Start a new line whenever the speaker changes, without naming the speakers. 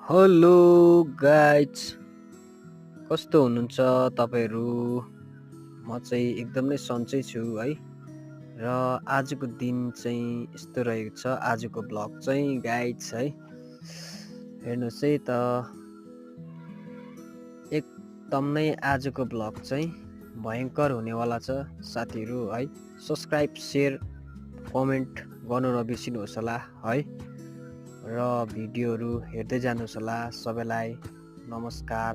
Hello guys, कस्तो हुनुहुन्छ तपाईँहरू? म चाहिँ एकदमै सन्चै छु है। र आजको दिन चाहिँ यस्तो रहेको छ, आजको ब्लग चाहिँ गाइज है, हेर्नुहोस् है त। एकदम नै आजको ब्लग चाहिँ भयङ्कर हुनेवाला छ साथीहरू है। सब्सक्राइब, सेयर, कमेन्ट गर्नु नबिर्सिनुहोस् होला है। र भिडियोहरू हेर्दै जानुहोस् होला। सबैलाई नमस्कार।